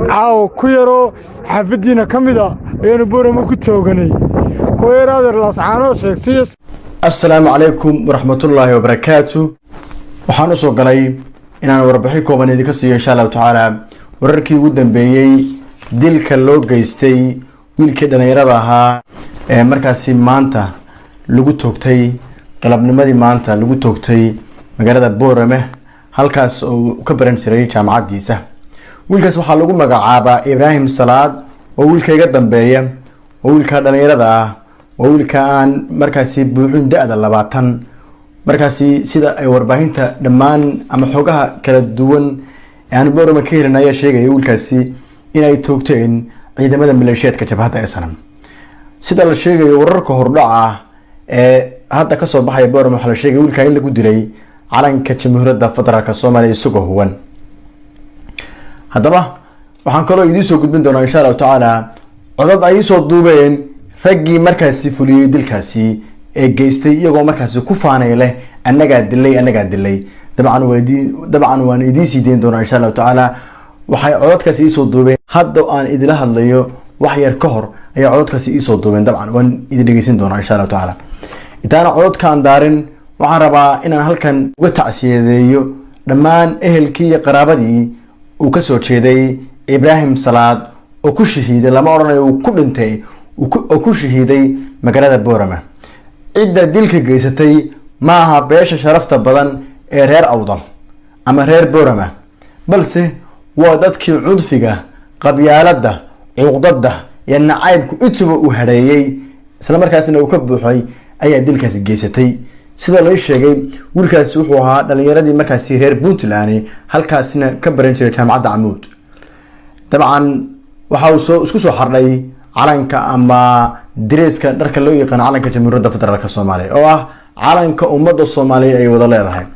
Caawa ku yaroo xaafaddiina ka mid a ayaanu Boorama ku tooganay, kuwa yar adeer Laascaanoo sheegtay. Assalaamu calaykum waraxmatullaahi wabarakaatu. Waxaan usoo galay inaan warbixin kooban idinka siiyo, insha Allahu tacaala, wararkii ugu dambeeyey dilka loo geystay wiilkii dhalinyarada ahaa ee markaasi maanta lagu toogtay, galabnimadii maanta lagu toogtay magaalada Boorame, halkaas oo uu ka baran jiray jaamacadiisa. Wiilkaas waxaa lagu magacaabaa Ibraahim Salaad oo wiilka iga dambeeya, oo wiilka dhalinyarada ah, waa wiilka aan markaasi buuxin da-da 20. Markaasi sida ay warbaahinta dhammaan ama xogaha kala duwan ee aan Boorama ka helin ayaa sheegaya wiilkaasi inay toogteen ciidamada maleeshiyaadka jabhadda SNM. Sida la sheegayo wararka hordhaca ee hadda kasoo baxaya Boorama, waxaa la sheegay wiilka in lagu dilay calanka Jamhuuriyadda Federaalka Soomaaliya isagoo huwan. Haddaba waxaan kaloo idiin soo gudbin doonaa, insha Allahu tacaala, codad ay isoo duubeen raggii markaasi fuliyey dilkaasi ee geystay, iyagoo markaasi ku faanay leh "Annagaa dilay, annagaa dilay." Dabcan waan idiin sii deyn doonaa, insha Allahu tacaala. Waxay codadkaasi iisoo duubeen hadda aan idila hadlayo, wax yar ka hor ayaa codadkaasi iisoo duubeen. Dabcan waan idin dhegeysan doonaa, insha Allahu tacaala. Intaana codadkaan daarin, waxaan rabaa inaan halkan uga tacsiyadeeyo dhammaan ehelkii iyo qaraabadii uu kasoo jeeday Ibraahim Salaad oo ku shahiiday, lama odhanayo uu ku dhintay, oo ku shahiiday magaalada Boorama. Cidda dilka geysatay ma aha beesha sharafta badan ee reer Awdal ama reer Boorama, balse waa dadkii cudfiga, qabyaaladda, cuqdada iyo nacaybku intuba uu hareeyey, isla markaasna uu ka buuxay ayaa dilkaasi geysatay. Sida la sheegay, wiilkaasi wuxuu ahaa dhalinyaradii markaasi reer Puntland, halkaasina ka baran jiray jaamacadda Camuud. Dabcan waxa uu soo isku soo xardhay calanka ama dareeska dharka loo yaqaano calanka Jamhuuriyadda Federaalka Soomaaliya, oo ah calanka ummadda Soomaaliya ay wada leedahay.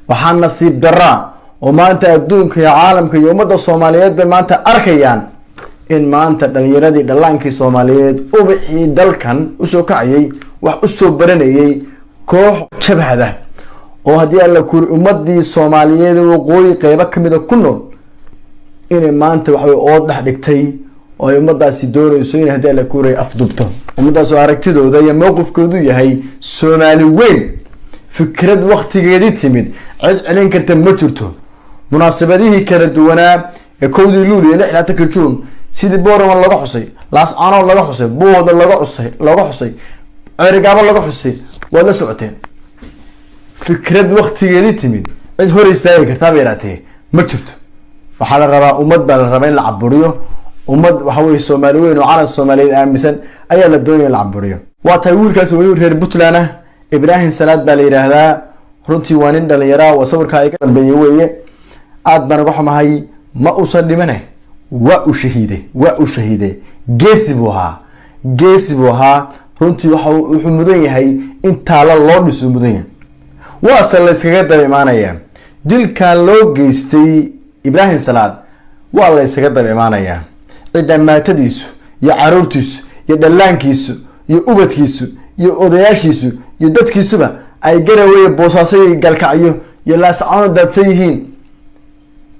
Waxaa nasiib daraa oo maanta adduunka iyo caalamka iyo ummadda Soomaaliyeed bay maanta arkayaan in maanta dhalinyaradii, dhallaankii Soomaaliyeed, ubixii dalkan usoo kacayay, wax usoo baranayay, koox jabhada oo haddii Alla kuri ummadii Soomaaliyeed waqooyi qeybo kamida ku nool inay maanta waxawey ood dhex dhigtay oo ay ummadaasi doonayso inay haddii Alla kuuray afdubto ummadaas oo aragtidooda iyo mowqifkoodu yahay Soomaali weyn. Fikrad waktigeedii timid cid celin karta ma jirto. Munaasabadihii kala duwanaa ee 1-dii Luuliyo 26-ka Juun, sidii Boorama laga xusay, Laascanood laga xusay, Buuhda laga xusay, laga xusay Ceerigaabo, laga xusay, waad la socoteen. Fikrad waktigeedii timid cid hor istaagi kartaa ba yaraatee ma jirto. Waxaa la rabaa ummad baa la rabaa in la caburiyo. Ummad waxa weye Soomaali weyn oo calan Soomaaliyeed aaminsan ayaa la doonaya in la caburiyo. Waa tahay, wiilkaasi weli reer Puntland ah, Ibraahim Salaad baa la yidhaahdaa. Runtii waa nin dhalinyaraa, waa sawirkaa iga dambeeye weeye. Aad baan uga xumahay. Ma uusan dhimane, waa uu shahiiday, waa uu shahiiday. Geesi buu ahaa, geesi buu ahaa. Runtii waxa wuxuu mudan yahay in taalo loo dhiso mudan yahay. Waase la iskaga daba imaanayaa dilkan loo geystay Ibraahim Salaad, waa la iskaga daba imaanayaa. Cidda maatadiisu iyo caruurtiisu iyo dhallaankiisu iyo ubadkiisu iyo odayaashiisu iyo dadkiisuba ay Garaweye, Boosaaso iyo Galkacyo iyo Laascaano daadsan yihiin,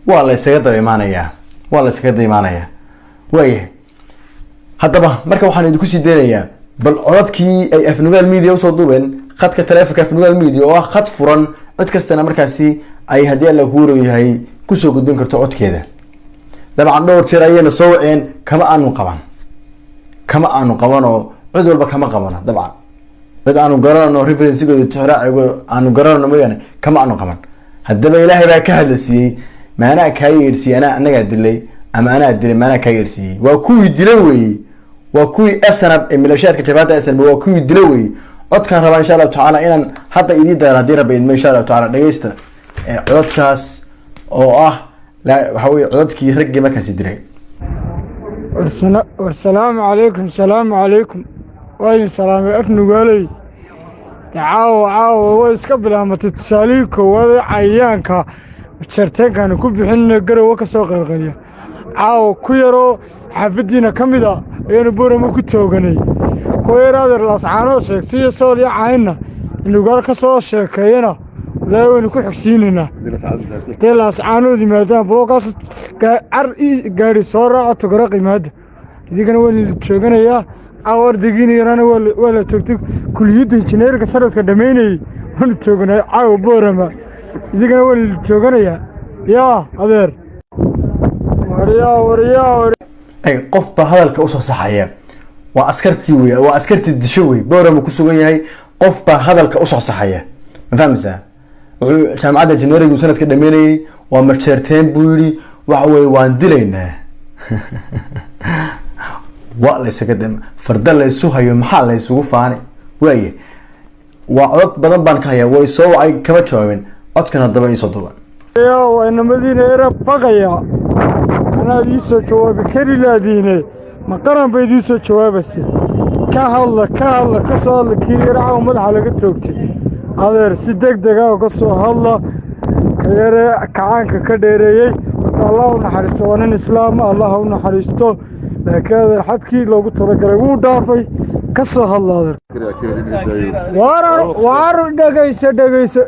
waa la ysaga daba imaanayaa, waa la ysaga daba imaanayaa. Waayahay, haddaba marka waxaan idinku sii deynayaa bal codadkii ay Afnugaal Media usoo duubeen khadka taleefonka Afnugaal Media, oo ah khad furan, cid kastana markaasi ay haddii Alla kuuro yahay kusoo gudbin karto codkeeda. Dabcan dhowr jeer ayayna soo waceen, kama aanu qaban, kama aanu qaban oo cid walba kama qabano. Dabcan cid aanu garanano, referencigooda, tixraacigo aanu garanano mooyaane, kama aanu qaban. Haddaba Ilaahay baa ka hadla siiyey: "Maanaa kaa yeersiiyey anaa anagaa dilay ama anaa dilay? Maanaa kaa yeersiiyey?" Waa kuwii dilay weeye, waa kuwii SNM ee maleeshiyaadka jabhadda SNM, waa kuwii dilay weeye. Codkaan rabaa, insha Allahu tacaala, inaan hadda idii dayro haddii Rabbi idmo, insha Allahu tacala. Dhegeysta codadkaas oo ah waxa weye codadkii raggii markaasi dilay. Warsalaamu calaykum, salaamu calaykum, waa idin salaamay Afnugaaley. Caawa, caawa way iska bilaamatay. Tusaalihii koowaad ee cayayaanka jarteenkaanu ku bixinna Garowe ka soo qalqaliya, caawa ku yaroo xaafaddiina ka mid a ayaanu Boorama ku tooganay. Kuwa yar adeer Laascaanoo sheegtay iyo Sool iyo Caynna Nugaal ka soo sheekeeyana. Walaahi waynu ku xigsiinaynaa hadday Laascaanood yimaadaan. Balookaas car gaadhi soo raaco, Tugaraq yimaada. Idinkana waa la jooganayaa caawa. Ardaygiina yaraana waa la toogtay, kuliyadda injineerka sanadka dhammaynayey. Waanu jooganaa caawa Boorama, idinkana waa la jooganayaa. Yaa adeer, waryaa, waryaa. Eg, qof baa hadalka usoo saxaya. Waa askartii wey, waa askartii disho wey. Boorama ku sugan yahay. Qof baa hadalka usoo saxaya, ma fahmaysaa? Wuxuu jaamacadda engineering sanadka dhameynayay, waa majeerteen buu yidhi. Waxa weye, waan dilaynaa. Waa laysaga farda laysu hayo, maxaa laysugu faani waaye? Waa codod badan baan ka hayaa, way soo wacay, kama jawaabin. Codkan haddaba iisoo duuba. Waa inamadiina era baqaya. Anaad ii soo jawaabi kari laadiine, ma qaran ba idiin soo jawaabaysa? Ka hadla, ka hadla, ka soo hadla. Kii yar caawa madaxa laga toogtay, adeer, si deg dega uga soo hadla. Ka yare kacaanka ka dheereeyey horta Allah u naxariisto, waa nin islaama, Allah u naxariisto. Laakiin adeer, xadkii loogu talagalay wuu dhaafay. Ka soo hadla, adeer. Waar dhegayso, dhegayso.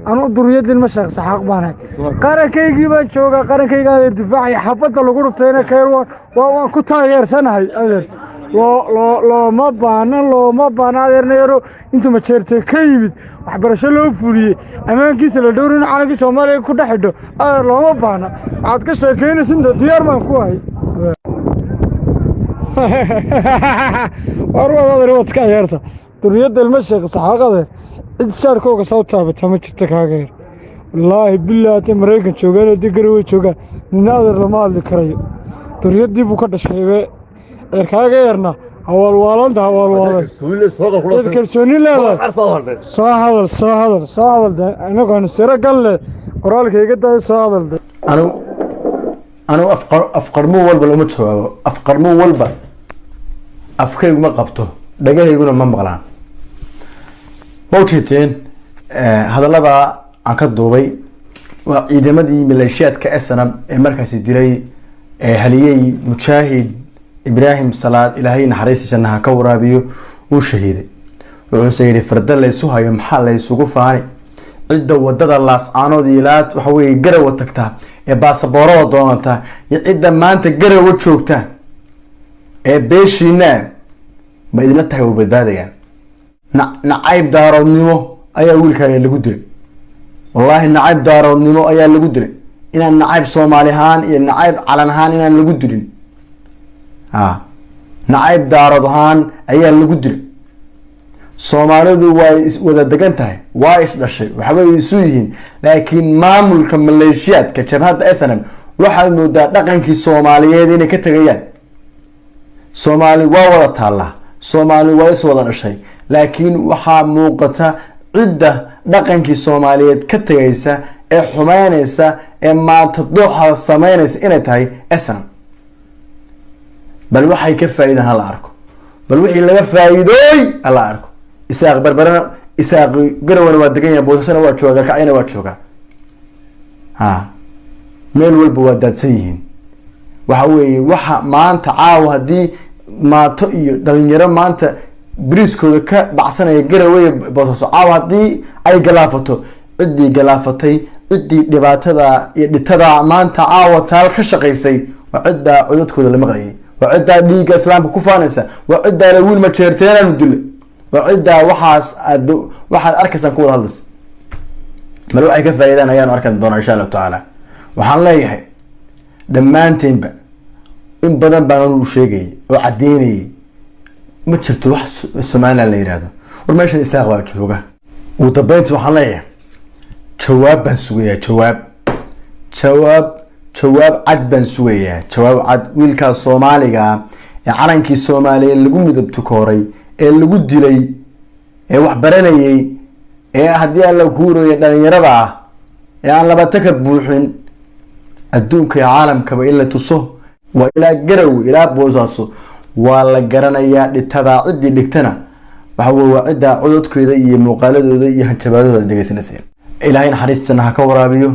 Anu duriyadin ma Sheekh Saxaaq baanahay. Qarankaygii baan joogaa, qarankayga adeer difaacaya. Xabadda lagu dhuftayna kayr waan ku taageersanahay, adeer. Loo loo looma baahna, looma baahna, adeerna. Yaro intuu Majeertay ka yimid, waxbarasho loo fuliyey, ammaankiisa la dhowrin, calankii Soomaaliya ku dhex xidho, adeer, looma baahna. Waxaad ka sheekaynaysa diyaar baan ku ahay. War waad, adeer, waad iska ciyaarta. Duriyadda ilma Sheekh Saxaaq, adeer, cid shaarkooga soo taabata ma jirto. Kaaga yar, wallaahi bilaahi, hadday Maraykan joogaan, haddii Garowe joogaan, nina adeer lama hadli karayo. Duriyadii buu ka dhashay adeer. Kaaga yarna hawaalwaalanta, hawaalwaalan. Dad kalsooni leedahay, soo hadal, soo hadal, soo hadal de. Inagu aanu siro galle, qoraalka iga daaya, soo hadal de. Anigu afqarmuu walba lama jawaabo. Afqarmuu walba afkaygu ma qabto, dhagahayguna ma maqlaan. Ma ujeedteen hadallada aan ka duubay? Waa ciidamadii maleeshiyaadka SNM ee markaasi dilay haliyey mujaahid Ibraahim Salaad. Ilaahay naxariista jannaha ka waraabiyo, uu shahiiday. Wuxuuse yidhi: "Farda laysu hayo, maxaa laysugu faani? Cidda wadada Laascaanood ilaa waxa weye Garawa tagtaa ee baasaboorada doonata iyo cidda maanta Garawa joogta ee beeshiina, ma idinla tahay way badbaadayaan?" Nacayb daaroodnimo ayaa wiilkaaga lagu dilay. Wallaahi, nacayb daaroodnimo ayaa lagu dilay. Inaan nacayb Soomaali ahaan iyo nacayb calan ahaan inaan lagu dilin, a nacayb daarood ahaan ayaa lagu dilay. Soomaalidu waa is wada degan tahay, waa is dhashay, waxbay isu yihiin. Laakiin maamulka maleeshiyaadka jabhadda SNM waxaad moodaa dhaqankii Soomaaliyeed inay ka tegayaan. Soomaali waa wada taallaa, Soomaali waa is wada dhashay, laakiin waxaa muuqata cidda dhaqankii Soomaaliyeed ka tegaysa ee xumeynaysa ee maanta dooxa sameynaysa inay tahay SNM. Bal waxay ka faa'iidaan hala arko, bal wixii laga faa'iidooy hala arko. Isaaq Barbarana, Isaaq Garawana waa degan yahay, Boosasana waa joogaa, Galkacyana waa joogaa, ha meel walba waa daadsan yihiin. Waxa weeye, waxa maanta caawa haddii maato iyo dhalinyaro maanta bariiskooda ka dhacsanaya Garawey, Boosaaso, caawa haddii ay galaafato, ciddii galaafatay, ciddii dhibaatada iyo dhitada maanta caawa taal ka shaqaysay, waa ciddaa codadkooda la maqlayay, waa ciddaa dhiigga islaamka ku faanaysa, waa ciddaa la wiil majeerteenaanu dila, waa ciddaa waxaas aad waxaad arkaysaan ku wada hadlaysa. Bal waxay ka faa'iidaan ayaanu arki doonaa, insha Allahu tacaala. Waxaan leeyahay dhammaanteynba, in badan baan anu sheegayay oo caddeynayay, ma jirto wax Somaliland la yihahdo. War meeshan Isaaq baa jooga. Ugu dambeynti waxaan leeyahay, jawaab baan sugayaa, jawaab, jawaab, jawaab cad baan sugayaa, jawaab cad. Wiilkaas Soomaaliga ah ee calankii Soomaaliya lagu midab tukooray ee lagu dilay ee wax baranayay ee haddii Alla kuuraya dhalinyarada ah ee aan labatanka buuxin, adduunka iyo caalamkaba in la tuso. Waa ilaa Garow ilaa Boosaaso waa la garanayaa. Dhitadaa ciddii dhigtana waxa wey waa ciddaa cododkooda iyo muuqaaladooda iyo hanjabaadahooda dhegeysanaysa. Ilaahay naxariis janna ha ka waraabiyo.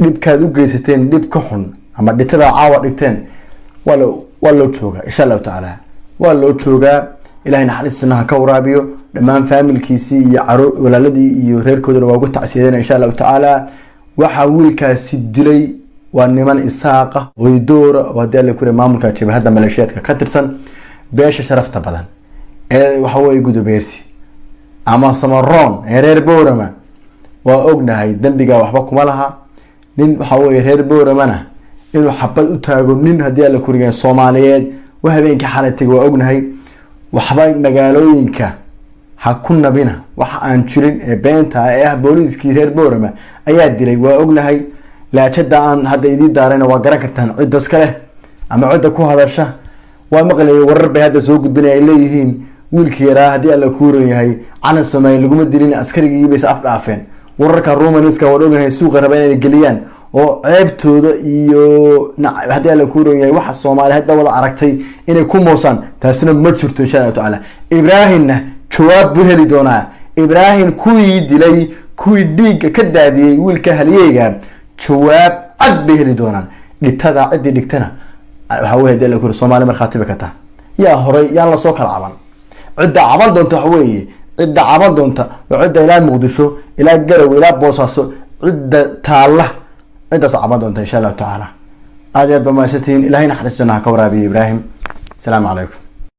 Dhibkaad u geysateen dhib ka xun ama dhitadaa caawa dhigteen waa loo joogaa, insha Allahu tacaala, waa loo joogaa. Ilahay naxariis janna ha ka waraabiyo. Dhammaan faamilkiisii iyo caruur, walaaladii iyo reerkoodana waa uga tacsiyadeen, insha Allahu tacaala. Waxaa wiilkaasi dilay waa niman Isaaqa oydoora oo haddii Alla kure maamulka jabhadda maleeshiyaadka ka tirsan. Beesha sharafta badan ee waxa weye Gudubeersi ama Samaroon ee reer Boorama waa ognahay, dembiga waxba kuma laha. Nin waxa weye reer Booramana inuu xabad u taago nin haddii Alla kuriga Soomaaliyeed wa habeenkii xalay tegay, waa ognahay. Waxba magaalooyinka ha ku nabina waxa aan jirin ee beenta ee ah booliiskii reer Boorama ayaa dilay. Waa ognahay. Laajada aan hadda idiin daarayna waa garan kartaan cidda iska leh ama cidda ku hadasha. Waa maqlayay, warar bay hadda soo gudbinaya, ay leeyihiin wiilkii yaraa haddii Alla kuuran yahay calan Soomaaliya laguma dilin, askarigii bayse af dhaafeen. Wararka Romaniska waan ognahay, suuqa raba inay geliyaan oo ceebtooda iyo haddii Alla kuuran yahay waxa Soomaali hadda wada aragtay inay ku moosaan. Taasina ma jirto, insha Allahu tacaala. Ibraahimna jawaab buu heli doonaa. Ibraahim kuwii dilay, kuwii dhiigga ka daadiyey wiilka halyeeyga, jawaab cad bay heli doonaan. Dhitada ciddii dhigtana waxa wey hadii Alla kuri Soomaali markhaati bay ka taha. Yaa horay yaan lasoo kala caban. Cidda caban doonta waxa weeye, cidda caban doonta waa cidda ilaa Muqdisho, ilaa Garowe, ilaa Boosaaso cidda taalla, ciddaas caban doonta, insha Allahu tacaala. Aad iyo aad ba mahadsantihiin. Ilahay naxariistana ha ka waraabiyo Ibraahim. Asalaamu calaykum.